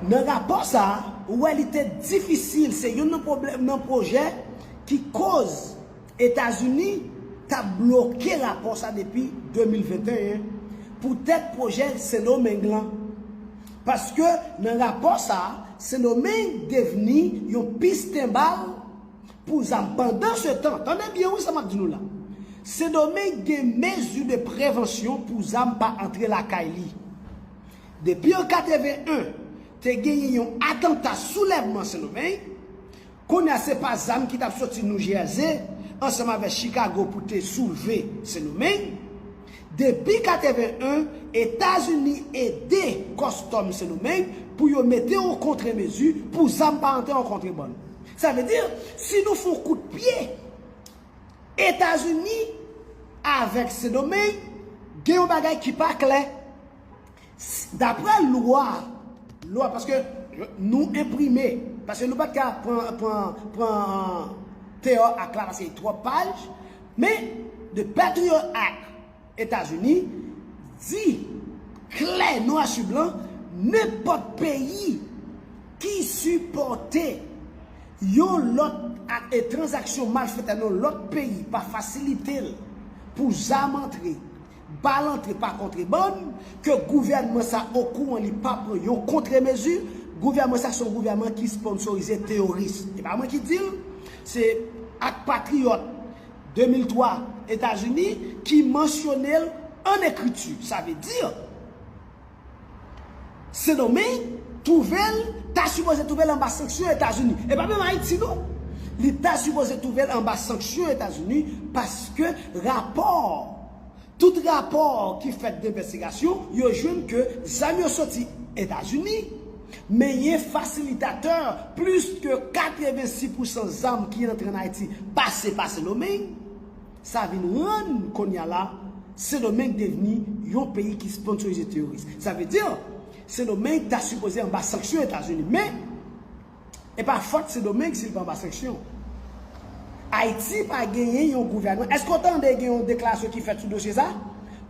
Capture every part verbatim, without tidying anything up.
Nan rapò sa a, ou wè li te difisil, se youn nan pwoblèm nan pwojè ki koz Etazini t ap bloke rapò sa depi de mil venteyen poutèt pwojè Sendomeng lan. Paske nan rapò sa a, Sendomeng devni yon pisten bal pou zam. Pandansetan, tande byen wi sa m ap di nou la, Sendomeng gen mezi de prevansyon pou zam pa antre lakay li. Depi an katreven en, te genyen yon atanta soulèvman Sendomeng. Kounye a se pa zam ki t ap soti New Jersey ansanm avèk Chicago pou te soulve Sendomeng. Depi katreven en, Etazini ede kòstòm Sendomeng pou yo mete yon kontremezi pou zam pa antre an kontrebann. Sa vle di, si nou fè yon kout pye, Etazini avèk Sendomeng gen yon bagay ki pa klè. Daprè lwa, lwa, paske nou enprime, paske nou pa t ka pran, pran, pran Teyò Ak la, paske e twòp paj, men The Patriot Act Etazini di klè, nwa su blan, nenpòt peyi ki sipòte yon lòt ak e tranzaksyon malfetè nan lòt peyi pa fasilite l pou zam antre, bal antre pa kontrebann, ke gouvènman sa okouran li pa pran yon kontremezi, gouvènman sa se yon gouvènman ki sponsorize teyoris. E pa mwen ki di l, se Ak Patriyòt de mil twa Etazini ki mansyone l an ekriti. Sa vle di, Sendomeng twouve l, ta sipoze twouve l anba sanksyon Etazini. E pa menm Ayiti non. Li ta sipoze twouve l anba sanksyon Etazini paske rapò, tout rapò ki fèt de envestigasyon, yo jwenn ke zam yo soti Etazini, men gen fasilitatè, plis ke katrevensis pousan zam ki antre an Ayiti pase pa Sendomeng. Sa vin rann kounye a la, Sendomeng devni yon peyi ki sponsorize teyoris. Sa vle di, Sendomeng ta sipoze anba sanksyon Etazini. Men, e pa fòt Sendomeng si l pa anba sanksyon. Ayiti pa genyen yon gouvènman. Èske w tande gen yon deklarasyon ki fèt sou dosye sa?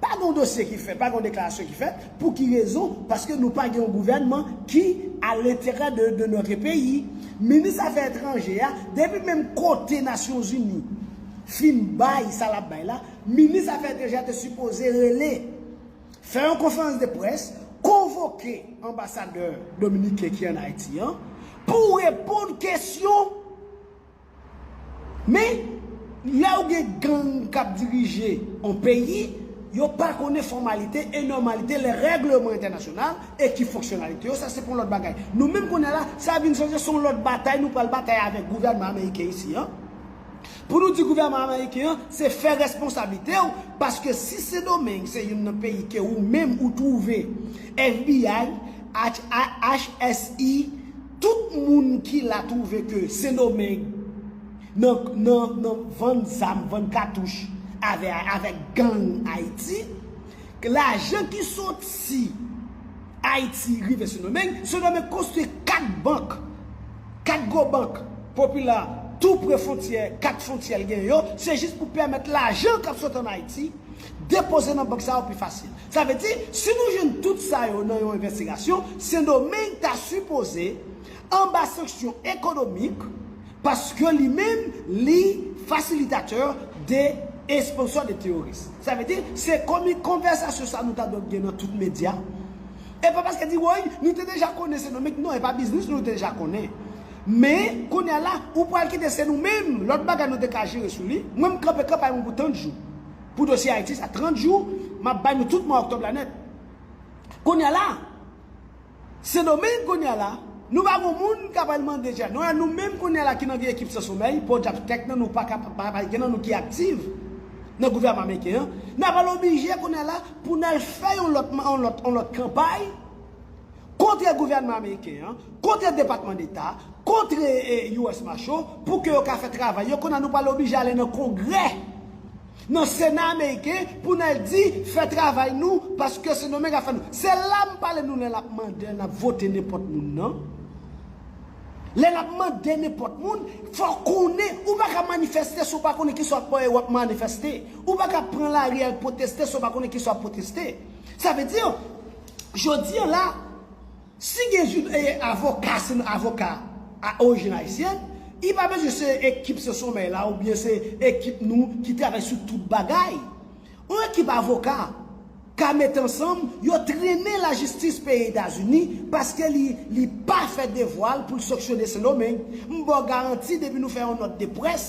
Pa gen yon dosye ki fèt, pa gen yon deklarasyon ki fèt. Pou ki rezon? Paske nou pa gen yon gouvènman ki a lenterè de, de notre peyi. Minis afè etranjè a, depi menm kote Nasyonzini fin bay sa l ap bay la, minis afè etranjè a te sipoze rele, fè yon konferans de près, konvoke anbasadè dominiken ki ann Ayiti an pou reponn kesyon. Men, lè w gen gang k ap dirije yon peyi, yo pa konnen fòmalite e nòmalite, les règlements internationaux, e ki fonksyonalite yo, sa se pou yon lòt bagay. Nou menm kounye a la, sa vin chanje, se yon lòt batay nou pral batay avèk gouvènman ameriken isi an. Pou nou di gouvènman ameriken an, se fè responsablite w, paske si Sendomeng se youn nan peyi ke ou menm ou twouve F B I, H-, H S I, tout moun ki la twouve ke Sendomeng nan, nan, nan vann zam, vann katouch avè, avèk gang Ayiti, lajan ki soti Ayiti rive Sendomeng, Sendomeng konstwi kat bank, kat gwo bank popilè tou pre fwontyè, kat fwontyè l gen yo, se jis pou pèmèt lajan k ap sot ann Ayiti depoze nan bank sa yo pi fasil. Sa vle di, si nou jwenn tout sa yo nan yon envestigasyon, Sendomeng ta sipoze anba sanksyon ekonomik, paske li menm, li fasilitatè de esponsò de teyoris. Sa vle di, se komi konvèsasyon sa nou ta dwe gen nan tout medya. E pa paske di, woy, nou te deja konnen Sendomeng, non, e pa biznis nou te deja konnen. Men, kounye a la, ou pral kite se nou menm, lòt bagay nou te ka jere sou li. Mwen, m kanpe kanpay mwen pou trant jou. Pou dosye Ayiti, sa trant jou, m ap bay nou tout mwa oktòb la nèt. Kounye a la, Sendomeng kounye a la, nou pa gon moun k ap al mande djab. Nou, nou menm kounye a la ki nan vye ekip Sans Sommeil, po djab tèt nan nou pa ka, pa, pa gen nan nou ki aktif nan gouvènman ameriken an. N ap al oblije kounye a la pou n al fè yon lòt, yon lòt, yon lòt kanpay kont gouvènman ameriken an, kont Depatman Deta, kont, e, U S Marshal, pou ke yo ka fè travay yo. Kounye a nou pral oblije ale nan Kongrè, nan Sena ameriken, pou n al di, fè travay nou, paske Sendomeng ap fè nou. Se la m pale nou lè n ap mande, n ap vote nenpòt moun nan. Lè n ap mande nenpòt moun, fò w konnen, ou pa ka manifeste si w pa konnen kisa w ap, w ap manifeste. Ou pa ka pran lari al pwoteste si w pa konnen kisa w ap pwoteste. Sa vle di, jodi a la, Si gen jou e avoka, se avoka a orijin ayisyen, li pa bezwen se ekip Se Somèy la oubyen se ekip nou ki travay sou tout bagay. Yon ekip avoka ka met ansanm, yo trennen lajistis peyi Etazini paske li, li pa fè devwa l pou l sanksyone Sendomeng. M ba w garanti, depi nou fè yon nòt de près,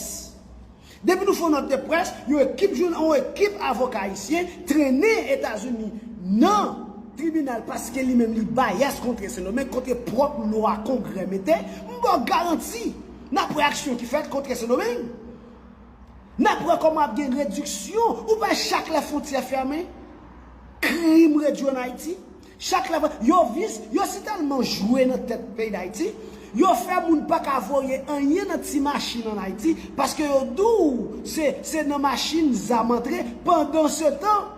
depi nou fè yon nòt de près, yon ekip jounan, yon ekip avoka ayisyen trennen Etazini nan tribinal paske li menm li bayas kont Sendomeng, kont pwòp lwa Kongrè mete. M ba w garanti, n ap wè aksyon ki fèt kont Sendomeng. N ap wè kòman ap gen rediksyon. Ou pa chak lè fwontyè fèmen, krim redui ann Ayiti. Chak lè yo vis, yo si tèlman jwe nan tèt peyi Dayiti, yo fè moun pa ka voye anyen nan ti machin ann Ayiti, paske yo di w se, se nan machin zam antre. Pandansetan,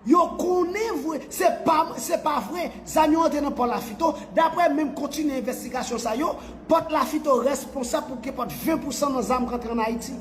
yo konnen vre, se pa, se pa vre, zam yo antre nan pò Lafito. Daprè menm kontinye envestigasyon sa yo, pò Lafito responsab pou gen pòt ven pousan nan zam k antre ann Ayiti.